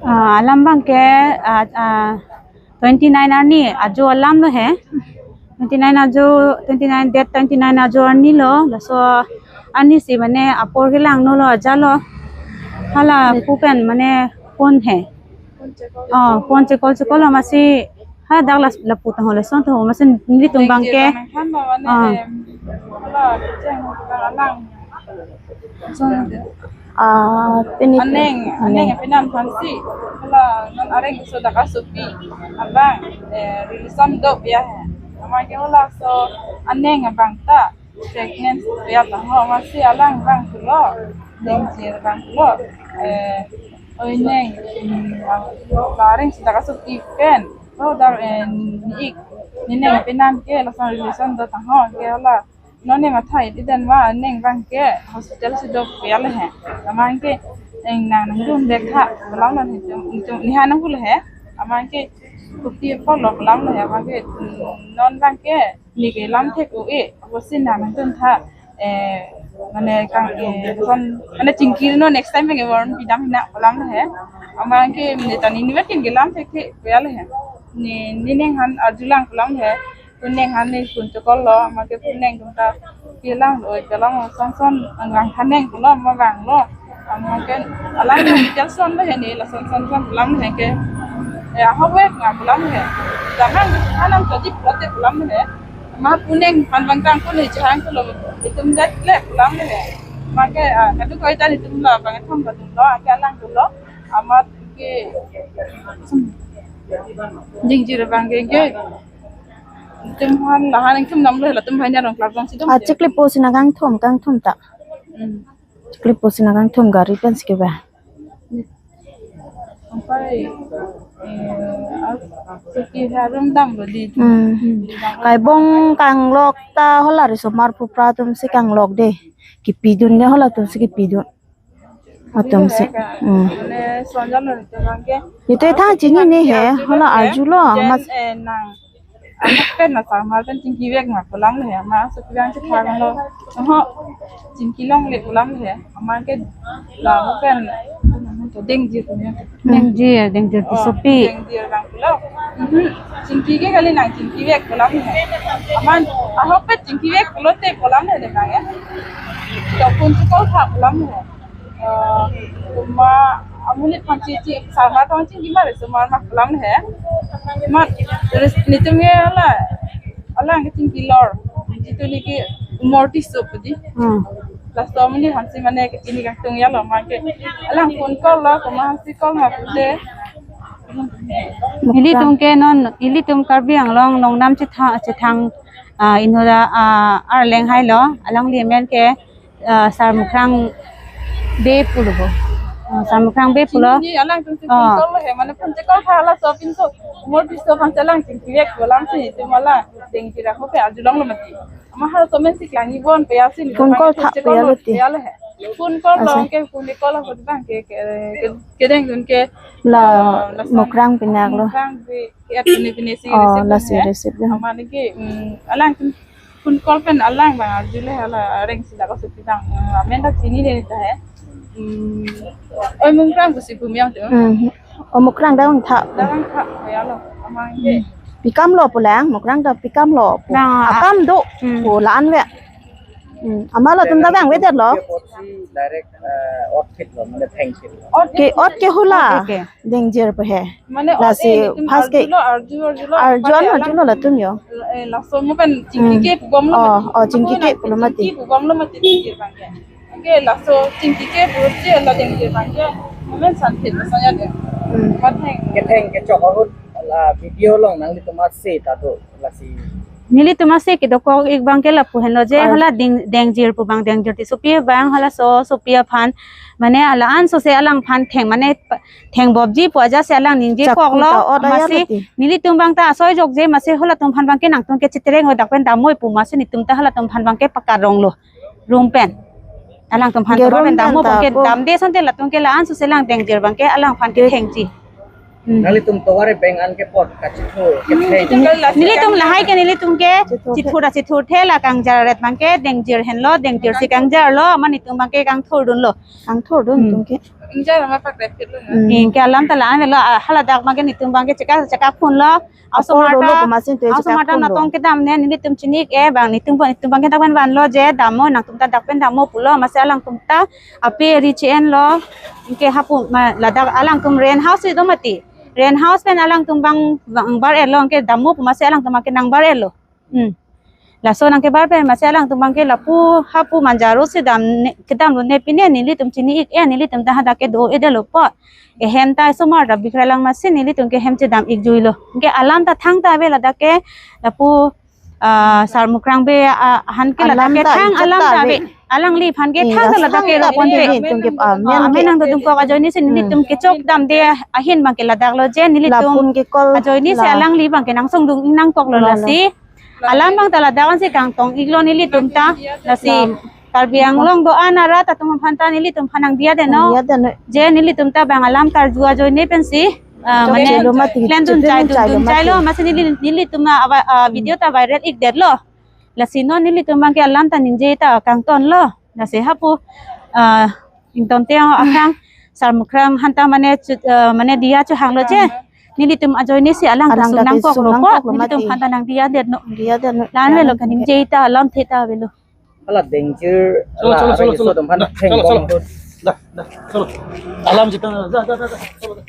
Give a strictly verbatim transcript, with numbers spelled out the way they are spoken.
Ah, alam abangke, ah, ah, twenty nine arni ajo alam lo he. Twenty nine ajo, twenty nine, date twenty nine ajo arni lo. Laso arni si mane apor kelang no lo, aja lo. Hala pu pen mane phone he. Oh, phone chekol chekol lo masi, ha dak las lapu ta ho, lason ta ho, masi nelitum abangke. Nang than ba mane, ah, em, hala, cheng, hala alang. Ah, pini aneng, aneng, aneng. Apenan aphansi, hala non areng keso dak asopi abang, eh, relation do ya he. Amatke halaso aneng abang ta pregnant ya ta ho, masi alang abang pulo, Dengjir abang pulo, eh, oi neng, mm, areng keso dak asopi pen, oh, dar, eh, ni ik, ni neng apenan ke lason relation do ta ho, ke hala non ne matha-i di den ma, neng abangke hospital si do pu ya le he. Amatke neng nang nangdun dek tha, pu alam lo he, itum, itum, ne ha nang pu le he. Amatke kopi apotlo pu alam lo he. Amatke, mm, non abangke ne kelam thek-o-e, apotsi nang nangdun tha. Eh, mane kang, eh, son, mane chingki non next time abangke warn pidam hina pu alam lo he. Amatke ne ta ne ni ba kin kelam thek thek pu ya le he. Ne, ne neng aphan arjulang pu alam lo he. Pu neng aphan ne phone chekol lo, amatke pu neng atum ta kelang lo, kelang lo, son son, an vang tha neng pulo, ma vanglo. Amatke alang details son lo he ne, lason son son pu alam he ke. Ya, ahok vek ma pu alam he. Jangan anam tadi pulote pu alam he. Ma pu neng aphan vang tang pu ne jahang pulo, itum jat le pu alam he. Amatke, ah, kadokave ta itum la abang ethom kadun lo, ke alang dun lo. Amatke Dengjir abangke ke. Itum aphan lahan itum nam lo, latum aphan arong klap jong si dum. Ah, chikli po si nang kangthum, kangthum ta. Hmm. Chikli po si nang kangthum gari pen si ke ba. Ampai, eh, as-, suki harum dam lo di. Hmm. Hmm. Kaibong kanglok ta hala risomar pupra atum si kanglok de. Kipidun de, halatum si kipidun. Atum si. Hmm. Mane sonjalo itum abangke. Itum thang chini ne he, hala arjulo, jen, mas- eh, nang. Anak pen na sarmar pen chingki vek ma pu alam le he, ma asopi abang chethang lo. Oho. Chingki longle pu alam le he. Amatke la pen Dengjir pu ne. Dengjir, Dengjir Tissopi. Oh, Dengjir abang pulo. Mhm. Chingki ke kali nang chingki vek pu alam le he. Amat ahok pen chingki vek pulote pu alam le he abang ya. To phone chekol tha pu alam le he. Eh, kuma amonit aphan chi chi, sarmar aphan chingki ma risomar ma pu alam he. Ma, terus netum ke hala, alang ke chingki lor. Jitu ne ke Umor Tisso pu di. Hmm. Laso amonit aphansi mane ke chini kangtung ya lo, amatke alang phone call lo, kuma aphansi call ma pute. Ilitum ke non, ilitum Karbi Anglong along nam chethang, chethang, ah, inut, ah, arleng hai lo, alangli amen ke ah, Sarmukrang Bey pulo bo. Ah, Sarmukrang Bey pulo. Chini alangtum si, ah, phone call lo he, mane phone chekol tha laso pinso. Umor Tisso aphan si alang chingki vek pu alam si, itum alang Dengjir ahok pen arjulong lo mati. Ama halaso amen si klang-i bon pu ya si, phone call tha pu ya lo ti. Pu ya lo he. Phone call lo, asa, ke phone call lo abangke, ke, ke, kedengdun ke. La, ah, lason Mukrang pinak lo. Mukrang Bey, ke at pine pine si, oh, receive la lo si he. Receive lo. Amatke, mm, alangtum phone call pen alang abang arju le, hala areng si dak asopi abang, eh, amen ta chinine ta he. Hmm. Oi Mukrang pusi pu miyang tu. Hmm. Oh, Mukrang dak vang tha. Dak vang tha, ya lo, amatke. Pi kam lo pu lang, Mukrang dak pi kam lo pu. Nang, ah, akam do, hmm, pu la-an ve. Hmm. Ama latum dak vang ve det lo. Direct, eh, ot kit lo, mane theng kit lo. Ot ke, ot ke hula. Ot ke. Dengjir pu he. Mane lasi ode nitum first ke arjulo, arju, arjulo, arju an arjulo latum yo. Eh, laso mo pen chingki ke pu bom lo mati. Oh, oh, chingki ke pu lo mati. Chingki pu bom lo mati Dengjir abangke. Ke laso chingki ke pu che la Dengjir abangke. Amen santhi na saya de. Hmm. Matheng. Ketheng kechok ahut la video along nanglitum ase ta do. Lasi. Nelitum ase kedokok ik abangke lapu henlo je, ah, hala Deng-, Dengjir pu abang, Dengjir Tissopi abang, halaso asopi aphan, mane la-an sose alangphan theng, mane pa-, thengbopji pu aja si alang ningje koklo, chakku ta ot aya masi mati. Nelitum abang ta asoi jokje, masi halatum aphan abangke nangtum ke chitereng o dak pen damnoi pu, masi netum ta halatum aphan abangke pakarong lo, room pen. Alangtum aphan ke room pen damnoi pen ta abangke ko damde asonte latum ke la-an sose lang Dengjir abangke alangphan ke thengji. Hmm. Nanglitum tovar abang an ke apot kachithur kethei. Nelitum lahai ke nelitum ke chithur, chithur ta chithurthe, la kangjar ret abangke Dengjir henlo, Dengjir si kangjarlo, amat netum abangke kangthurdunlo. Kangthurdun, hmm, netum ke. Injai mama pak repit lo ya. Hmm. Anke alam ta la-an lo, ah, haladak abangke netum abangke chekak chekak phone lo. Apor Aso mata, dolo pemasin tu aso chekak mata phone lo. Natong kedam ne nelitum chini-ik-e abang netum abang, netum abangke dak pen vanlo je damnon, nangtum ta dak pen damnon pulo, amatsi alangtum ta ape ri che-en lo. Anke hapu ma ladak alangtum rent house si do mati. Rent house pen alangtum abang, abang bar-et lo, anke damnon pu amatsi alangtum abangke nang bar-et lo. Hmm. Laso nangkebar pen amatsi alangtum abangke lapu hapu Manjaro si dam ne, kedam lo ne pine nelitum chini-ik-e, nelitum ta hadak ke do-et lo po. Ehem ta osomar ta bikra lang amatsi nelitum ke hem chedam-ik jui lo. Anke alam ta thangta ave ladak ke lapu, ah, Sar Mukrang Bey, ah, aphan ke ladak ke alam ta thang alam ta ave. Ave. Alangliphan ke eh, thangta ladak ke thangta ave pen pen. Nelitum ke, ah, ah, amen ke nangdodun kok ajoine si nelitum hmm. Kechok damde ahin abangke ladak lo je nelitum lapun ke call ajoine si la. Alangli abangke nangsongdun nangkok lo la lasi. Alam abang ta ladak ansi kangtong-ik lo nelitum ta. Lasi lam. Karbi Anglong do-an arat atum aphan ta nelitum aphan nangdiya det non. Nangdiya det non. Je nelitum ta abang alam karju ajoine pensi, ah, chok mane chelo mati, klem dun chepin chai dun chai dun lo chai lo mati. Amatsi neli, nelitum na ava, ah, video ta viral-ik det lo. Lasi non nelitum abangke alam ta ningje ta kangton lo. Lasi hapu, ah, ington te aphrang Sar Mukrang aphan ta mane chu, ah, mane diya chohang lo je. Nelitum ajoine si alang alang ta ta sung nangkok sung lo nangkok po, lo nelitum mati. Aphan ta nangdiya det non. Diya det non. La-an avelo kaningje ta alam the ta avelo. Hala danger, cholo, ala cholo, cholo, arai cholo. Sodom aphan dah, theng cholo, bom cholo. Dah, dah, cholo. Alam jita, dah, dah, dah, dah, cholo, dah.